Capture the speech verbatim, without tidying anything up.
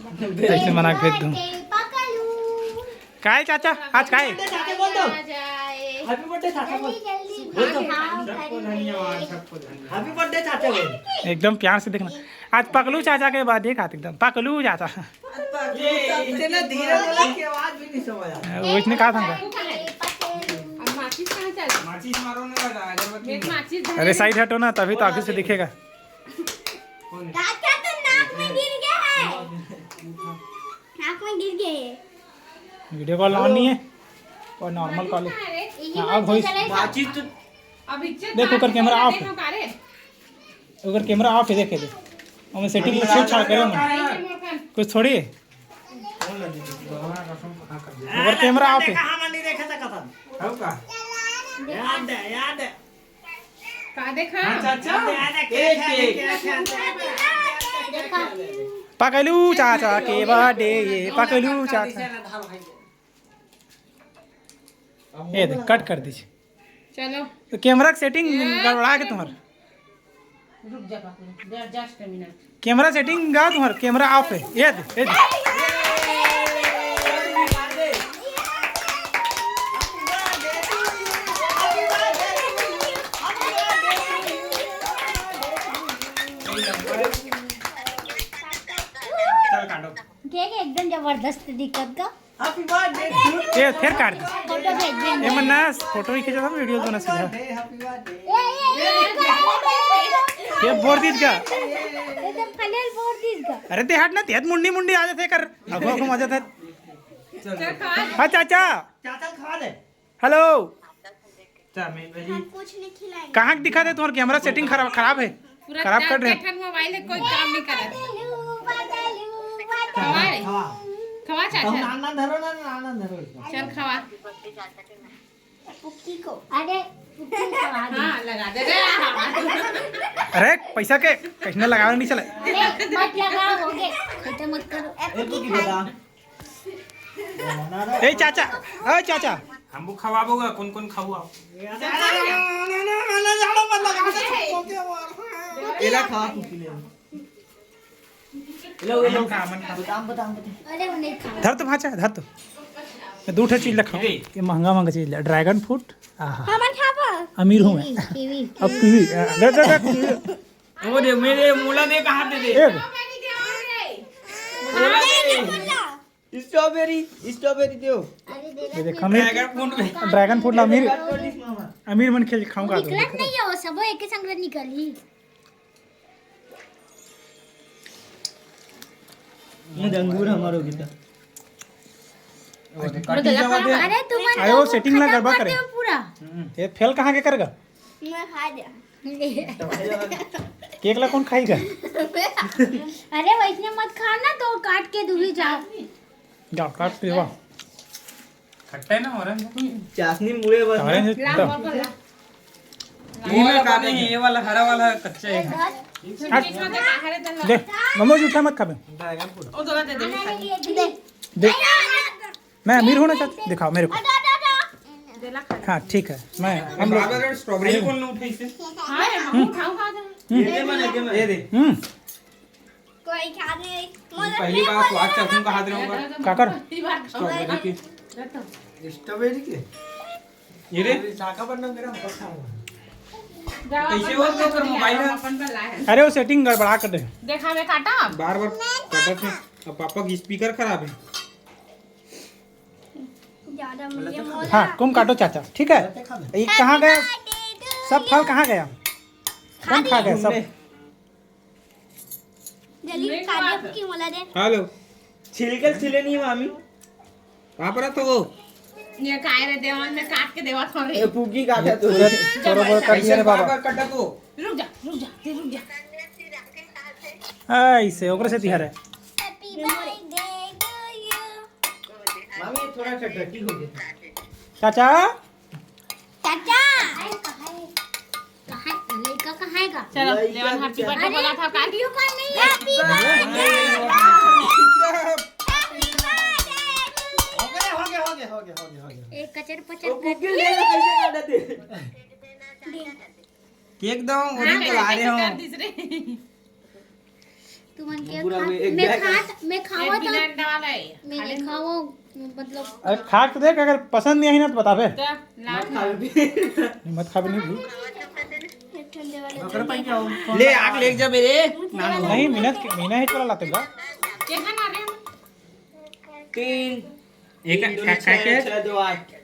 ऐसे मना के फेंक दूं। काय चाचा, आज काय? चाचा बोल दो। हैप्पी बर्थडे चाचा बोल। बोल दो। सबको धन्यवाद, सबको धन्यवाद। हैप्पी बर्थडे चाचा बोल। एकदम प्यार से देखना। आज पकलू चाचा के बर्थडे का एकदम पकलू चाचा। तेना धीरे बोला कि आवाज भी नहीं समझ आता। वो इसने कहा था। माचिस कहाँ चल? माचिस मारो ना, अगरबत्ती। अरे साइड हटो ना, तभी तो ऑफिस से दिखेगा। चाचा तो नाक में गिर गया है। नाक में गिर गए। वीडियो कॉल ऑन नहीं है और नॉर्मल कॉल है। हाँ, अब वॉइस। माचिस तो अब इज्जत देख, ओकर कैमरा ऑफ है। ओकर कैमरा ऑफ है, देखे दे। ओमे सेटिंग कुछ छेड़छाड़ करे ओमे। कुछ थोड़ी है। ओकर कैमरा ऑफ है। याद है, याद है। का देखा? हाँ, चाचा। एक, एक। पकलू चाचा के बर्थडे, ये पकलू चाचा। ये देख, कट कर दीजिए। चलो। तो कैमरा की सेटिंग गड़बड़ा के तुम्हारा। रुक जा papa, just a minute. Camera setting गा तुम्हारा, कैमरा ऑफ है। ये दे, ये दे। चल काटो। केक एकदम जबरदस्त दिखत गा। Happy birthday. ये फिर काट दे। फोटो भेज दे। ये मन्ना फोटो ही खींचा था, वीडियो बना सीधा। ये बोर दीद का। ये तो फलेल बोर दीद का। अरे ते हट ना, ते हट मुंडी मुंडी आ जाते कर। अगो अगो मजा था। हाँ चाचा। चाचा खा ले। हेलो। हम कुछ नहीं खिलाएंगे। कहाँ के दिखा दे, तुम्हारा कैमरा सेटिंग खराब, खराब है। पूरा खराब कर रहे हैं। मोबाइल है, कोई काम नहीं कर रहा। खवा रे। खवा। खवा चाचा। नाना धरो ना, नाना धरो। चल खवा। पुक्की को। अरे, पुक्की को खवा दे। हाँ, लगा दे रे। अरे, पैसा के कहीं लगावे नहीं चले। अरे, मत लगाओ, हो गए। खत्म मत करो। ए, पुक्की खा। ए चाचा, ए चाचा। हमको खवाबोगा, कौन कौन खवाओ? एला खवा, कुछ ले। लो, लो। बताम, बताम, बताम। अरे, वो नहीं खा। धर तो भाचा, धर तो। मैं दू ठो चीज ला खाऊं। ये महंगा महंगा चीज ला, ड्रैगन फ्रूट। आहा। हमन खाबो। अमीर हूँ मैं। Kiwi, kiwi. अब कीवी, आ, दे, दे, दे, कीवी। वो दे, मेरे मोला दे, कहाँ दे दे? एक। मोला दे। स्ट्रॉबेरी, स्ट्रॉबेरी दो। ये देख, अमीर, ड्रैगन फ्रूट में। ड्रैगन फ्रूट ला अमीर, अमीर मन खेल खाऊंगा तो। निकलत नहीं है वो सब, एक ही संग निकली। ये अंगूर हमारो भी था। अरे तुम अरे वो सेटिंग ला गड़बड़ करे। पूरा। ये फेल कहाँ के करेगा? मैं खा दिया। केक ला कौन खाएगा? अरे वैसने मत खा ना, तो काट के दूंगी, जाओ। जाओ, काट के, वाह। खट्टा है ना ऑरेंज? चाशनी मुड़े बस। ऑरेंज ला, एकदम। पापा ला। ये वाला काटे नहीं, ये वाला हरा वाला कच्चा है। हट। दे, मम्मी जूठा मत खाबे। वो तो दे दे। दे। मैं अमीर हूँ ना चाचा, दिखाओ मेरे को। हाँ, ठीक है, मैं, हम लोग। बाबा अगर स्ट्रॉबेरी कौन उठाई से? हाँ, हम उठाऊंगा। ये दे, ये दे। हम्म। कोई खा नहीं। पहली बार स्वाद चखूंगा, हाथ रहूंगा। काकर? स्ट्रॉबेरी की। स्ट्रॉबेरी की? ये रे। चाका पर ना मेरा ऊपर खाऊंगा। कैसे हो गया पर मोबाइल है? अरे वो सेटिंग गड़बड़ा कर दे। देखा मैं काटा? बार बार काटा था। अब पापा की स्पीकर खराब है। ज्यादा मीडियम हो हाँ, तुम काटो चाचा, ठीक है? ये कहाँ गया? सब फल कहाँ गया? कौन खा गया सब? जल्दी खा दे, की मोला दे। हेलो। छिलके छिले नहीं मामी। कहाँ पर तो वो? ये काय रे देवन में काट के देवा था रे। ए, पूगी काटा तू। पूरा चोरो बोल कर दिया रे बाबा। बार कटा तू। रुक जा, रुक जा, ते रुक जा। ऐसे ओकरे से तिहार है। मामी थोड़ा सा dirty हो गया। चाचा। चाचा। कहाँ है? कहाँ है? लड़का कहाँ है का? चलो, लड़का लेवन हैप्पी बर्थडे बोला था का? वीडियो कॉल नहीं है। Happy birthday. हो गया, हो गया, हो गया, हो गया, हो गया, हो गया। एक कचर पचर वो कर कुकिंग ले लो, कैसे काटा थे? केक दो, वो हाँ, दिन तो ला रहे हो। कर दीस रे। तुमन के पूरा खा- में एक मैं बैग खात मैं खावत बिना अंडा वाला है। मैं नहीं खावो, मतलब अरे खा के देख, अगर पसंद नहीं आई ना तो बताबे। तो लात खा भी नहीं, मत खा भी नहीं भी। एक ठंडे वाले ले आग ले जा मेरे। ना, ना। नहीं, मीना मीना ही चला लाते बा। देखा ना रे। तीन एक तीन दूनी का- का- छह, के? छह दो आठ।